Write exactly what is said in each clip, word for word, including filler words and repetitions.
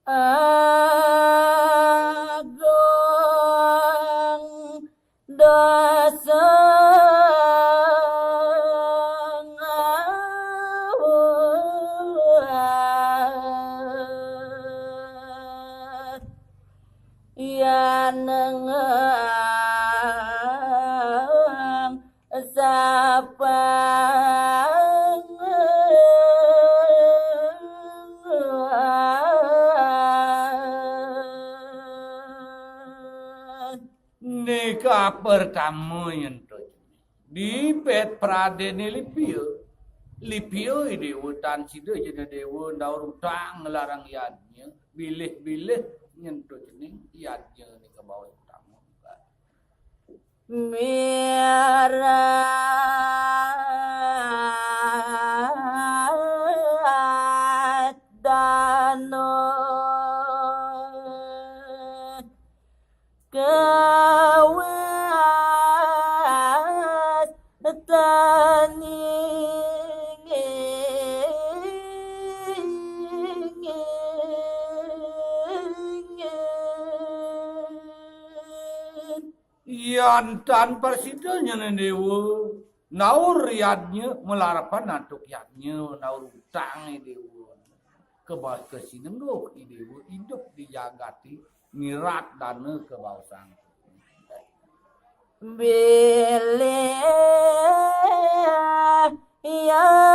Agung dosa ngawur. Yan ngang sapang nika pertama nyentuk. Dipet pradene Lipia. Lipia i dewa tan sida jena dewa ndaur utang nglarang yadnya, bilih-bilih nyentuk cening yadnya nika baos utama. Mirat dano kawas tani. Yan tan prasida nyene dewa, naur yadnya malarapan antuk yadnya, naur utang i dewa. Kebas kesinengguh i dewa idup di jagati ngirat dana kebaosang. Bilih yang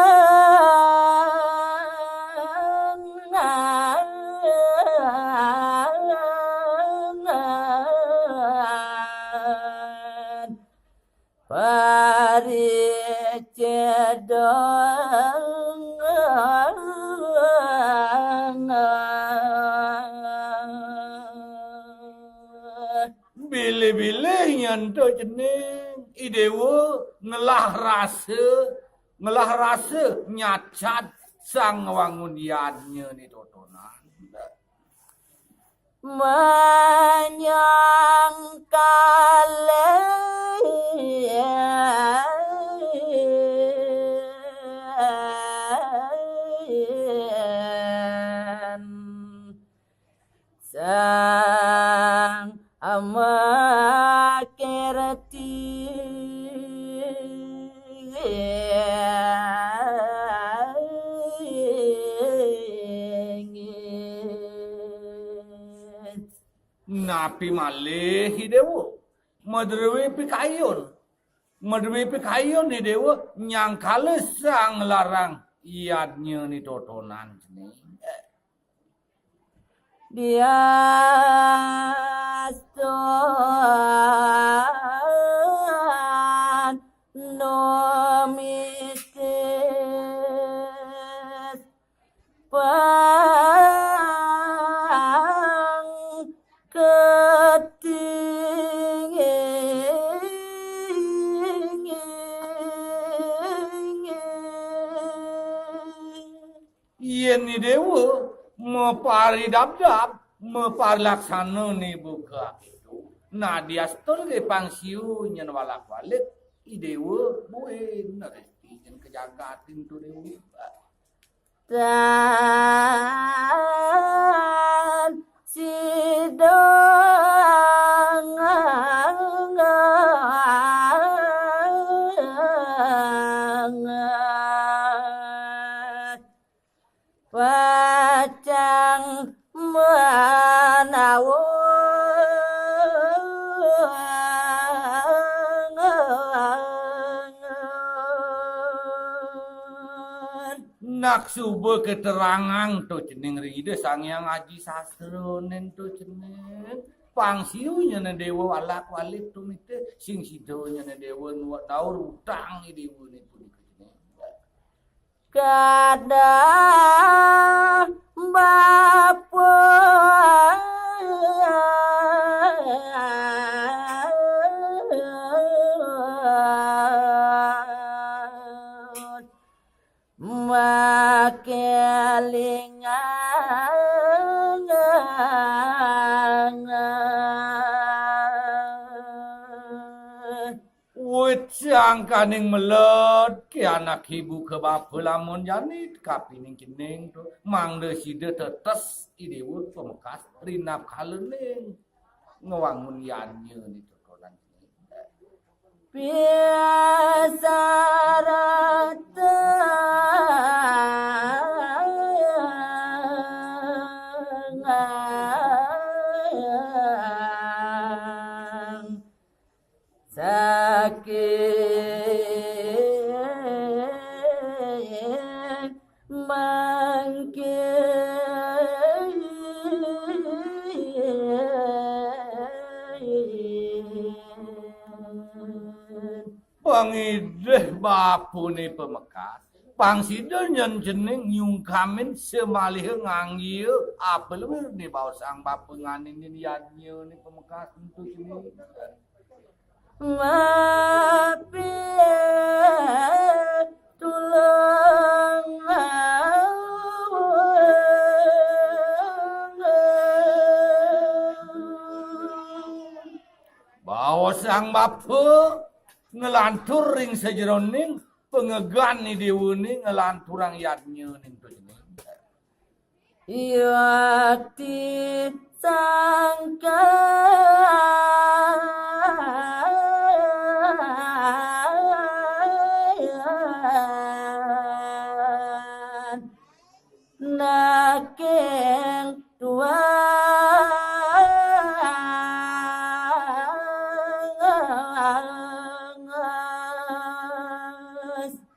Bilih-bilih nyentuk cening, i dewa ngelah rasa, ngelah rasa nyacat sang wangun yadnya ni totonan. Manyangkala sang amakirti. Napi malih i dewa? Madruwe pikayun. Madruwe pikayun i dewa nyangkala sang larang yadnya ni totonan cening. Diaston nomitis pang ketingin. Yen i dewa maparidabdab, maparilaksana ni buka itu, nadiastun ke pang siu nyen walak-walik, i dewa buin resti nyen kejagatin tu dewa. Tan sidang pacang manawa. Nak suba keterangang tu cening ring Ida Sang Hyang Aji Sastra nen tu cening. Pang siu nyene dewa walak-walik tu mite, sing sida nyene dewa nuwek naur utang i dewa niku nika cening. Kada bapa makelingan. Wit sangkaning meled Ké anak ibu ké bapa lamun jani kapining cening to, mangda sida tetes I Déwa pamekas rinab kalaning ngwangun yadnya né to konan. Pisaratang saking mangkin. Pangidih bapané pamekas, pang sida nyén cening nyungkamin samaliha nganggia apa luirné baosang bapa nganinin yadnyané pamekas ento cening. Mapia tulung. Baosang bapa nglantur ring sajeroning pangegan I Déwané nglanturang yadnyané ento cening. Yakti sangkan naking tuas.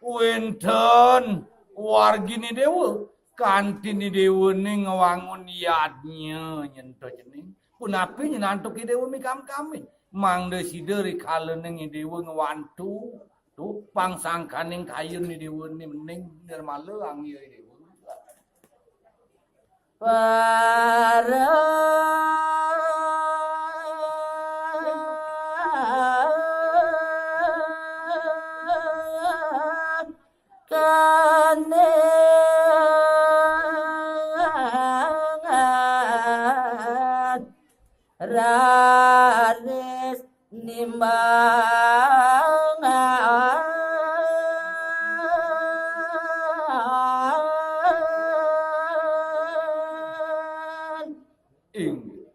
Wénten warginé Déwa, kanti I Déwané ngwangun yadnya nyén to cening. Punapi nyén antuk I Déwa mikamkamin. Mangda sida rikalaning I Déwa ngwantu. To, pang sangkaning kayun I Déwané mening nirmala anggia I Déwa. Para kanangan raris nimbangan. Inggih.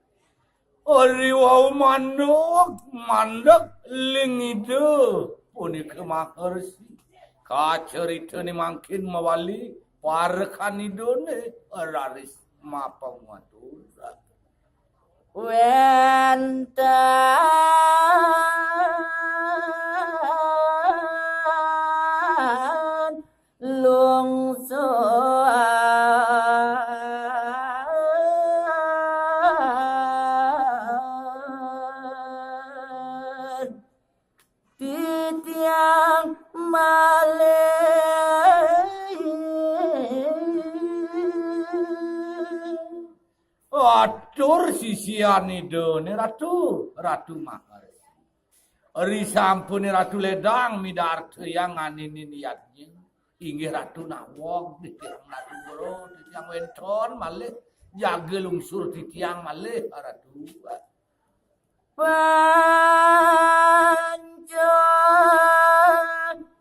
Ari wau mandeg, mandeg ling Ida punika Maharsi. Kacaritané mangkin mawali parekan Idané raris mapangatur. Wénten lungsur titiang malih. Atur sisian Idané Ratu, Ratu Maharsi. Risampuné Ratu ledang midartayang nganinin yadnya. Inggih Ratu naweg titiang Ratu Guru, titiang wénten malih jaga lungsur titiang malih Ratu. Panca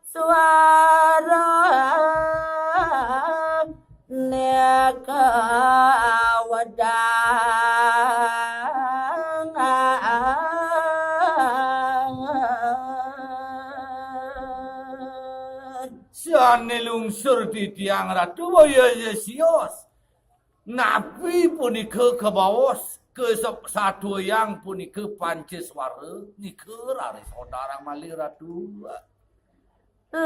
swara neka wedangan. Sané lungsur titiang Ratu boya ya sios. Napi punika kabaos kasatuayang punika panca swara nika raris odarang malih Ratu. Ledang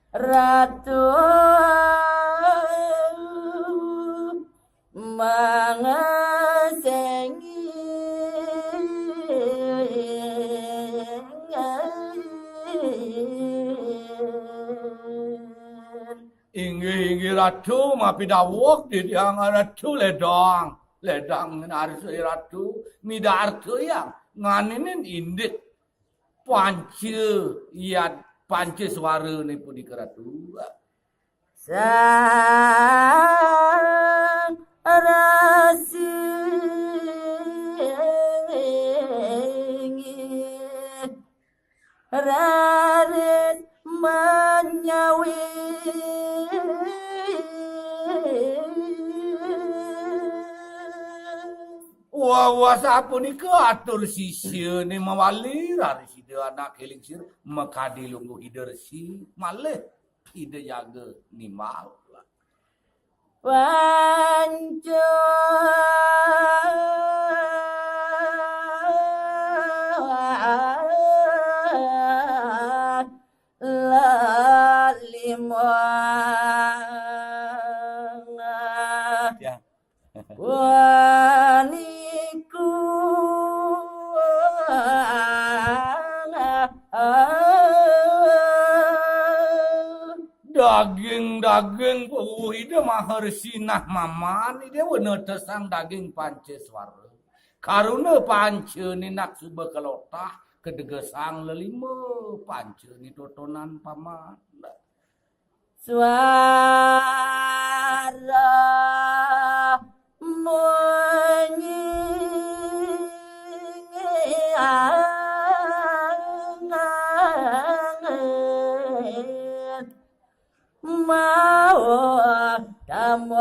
Ratu mangesengin. Inggih, inggih Ratu, mapidaweg titiang Ratu ledang. Ledang ngarsa Ratu, midartayang nganinin indik panca yad, panca swarané punika Ratu. Sang Resi Raris manyawi. Wah, wah, sapunika atur sisyané mawali, raris Ida Anak Élingsir makadi lungguh Ida Resi, malih Ida jaga nimbal. Panca lalima. Ya. Waniku. Daging-daging puguh Ida Maha Resi nah Paman, Ida wena tesang daging panca suara. Karuna panca ninak suba kalotah, kategesang lelima panca nitotonan Paman. Suara munyi mau tambah.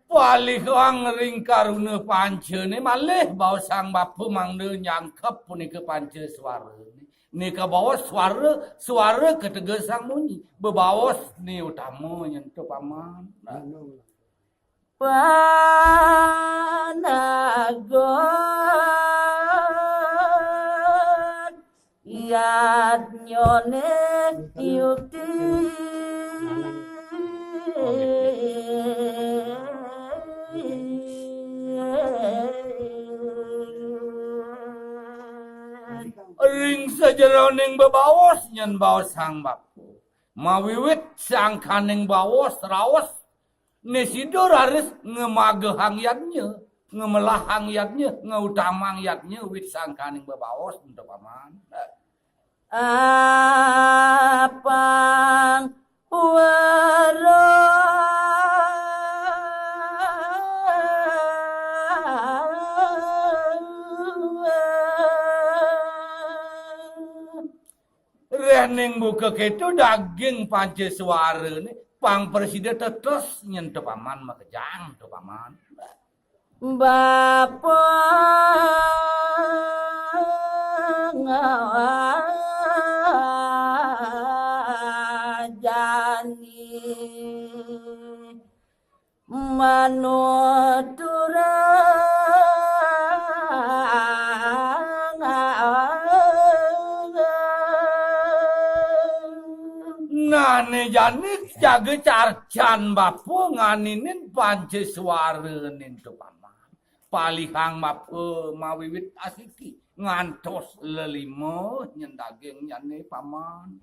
Palihang ring karuna pancané malih baosang bapa mangda nyangkep punika panca suarané. Nika baos suara, suara kategesang munyi. Bebaos né utama nyentuh Paman. Nah. Panagon yadnyané yukti. Ring sajeroning bebaos nyén baos Sang Bapa. Mawiwit sangkaning baos raos, né sida raris ngemagehang yadnya, ngemelahang yadnya, ngautamang yadnya, wit sangkaning bebaos ento Paman. Apang wara. Reh ning buka kéto daging panca suarané, pang prasida tetes nyentuh Paman makejang to Paman. Bapa ngajani manuturang. Nah, né jani jaga carcan bapa nganinin panca suarané to Paman. Palihang bapa mawiwit asiki ngantos lelima nyén daging nyané Paman.